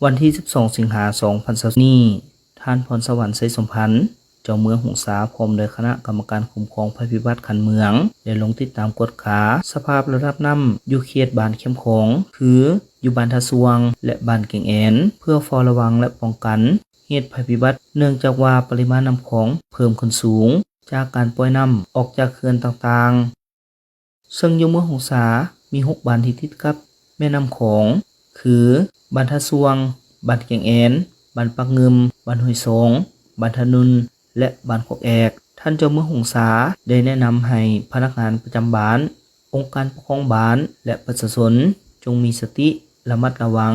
ວັນທີສິບສອງ ສິງຫາ ສອງພັນຊາວ ນີ້, ທ່ານ ພອນສະຫວັນ ໄຊສົມພັນ ເຈົ້າເມືອງຫົງສາ ພ້ອມດ້ວຍຄະນະກຳມະການຄຸ້ມຄອງໄພພິບັດຂັ້ນເມືອງ ໄດ້ລົງຕິດຕາມກວດກາສະພາບລະດັບນ້ຳຢູ່ເຂດບ້ານແຄມຂອງ ຄື ຢູ່ບ້ານທ່າຊ່ວງ ແລະ ບ້ານແກງແອນ ເພື່ອເຝົ້າລະວັງ ແລະ ປ້ອງກັນເຫດໄພພິບັດ ເນື່ອງຈາກວ່າປະລິມານນ້ຳຂອງເພີ່ມຂຶ້ນສູງ ຈາກການປ່ອຍນ້ຳອອກຈາກເຂື່ອນຕ່າງໆ. ເຊິ່ງຢູ່ເມືອງຫົງສາມີຫົກບ້ານທີ່ຕິດກັບແມ່ນ້ຳຂອງ ຄື ບ້ານທ່າຊ່ວງ, ບ້ານແກງແອນ, ບ້ານປາກງື່ມ, ບ້ານຫ້ວຍສອງ, ບ້ານທ່ານຸ່ນ ແລະ ບ້ານຄອກແອກ. ທ່ານເຈົ້າເມືອງຫົງສາໄດ້ແນະນຳໃຫ້ພະນັກງານປະຈຳບ້ານ, ອົງການປົກຄອງບ້ານ ແລະ ປະຊາຊົນ ຈົ່ງມີສະຕິ ລະມັດລະວັງ,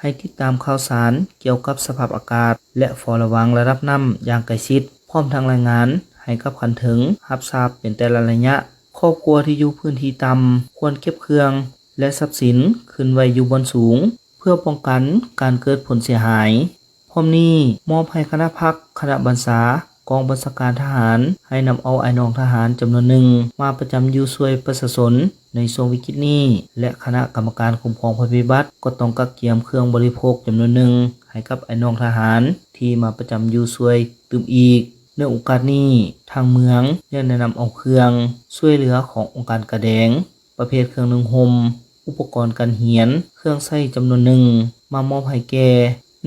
ໃຫ້ຕິດຕາມຂ່າວສານກ່ຽວກັບສະພາບອາກາດ ແລະ ເຝົ້າລະວັງລະດັບນ້ຳຢ່າງໃກ້ຊິດ, ພ້ອມທັງລາຍງານໃຫ້ກັບຂັ້ນເທິງຮັບຊາບເປັນແຕ່ລະໄລຍະ. ຄອບຄົວທີ່ຢູ່ພື້ນທີ່ຕ່ຳຄວນເກັບເຄື່ອງ ແລະ ຊັບສິນຂຶ້ນໄວ້ຢູ່ບ່ອນສູງ ເພື່ອປ້ອງກັນການເກີດຜົນເສຍຫາຍ. ພ້ອມນີ້, ມອບໃຫ້ຄະນະພັກ, ຄະນະບັນຊາ, ກອງບັນຊາການທະຫານ ໃຫ້ນຳເອົາອ້າຍນ້ອງທະຫານຈຳນວນໜຶ່ງມາປະຈຳຢູ່ຊ່ວຍປະຊາຊົນໃນຊ່ວງວິກິດນີ້ ແລະ ຄະນະກຳມະການຄຸ້ມຄອງໄພພິບັດກໍຕ້ອງກະກຽມເຄື່ອງບໍລິໂພກຈຳນວນໜຶ່ງໃຫ້ກັບອ້າຍນ້ອງທະຫານທີ່ມາປະຈຳຢູ່ຊ່ວຍຕື່ມອີກ. ໃນໂອກາດນີ້, ທາງເມືອງຍັງໄດ້ນຳເອົາເຄື່ອງຊ່ວຍເຫຼືອຂອງອົງການກາແດງ ປະເພດເຄື່ອງນຸ່ງຫົ່ມ, ອຸປະກອນການຮຽນ, ເຄື່ອງໃຊ້ຈຳນວນໜຶ່ງ ມາມອບໃຫ້ແກ່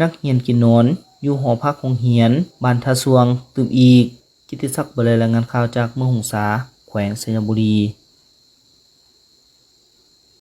ນັກຮຽນກິນນອນຢູ່ຫໍພັກໂຮງຮຽນບ້ານທ່າຊ່ວງຕື່ມອີກ. ກິດຕິສັກ ບຸນໄລ ລາຍງານຂ່າວຈາກເມືອງຫົງສາ, ແຂວງໄຊຍະບູລີ.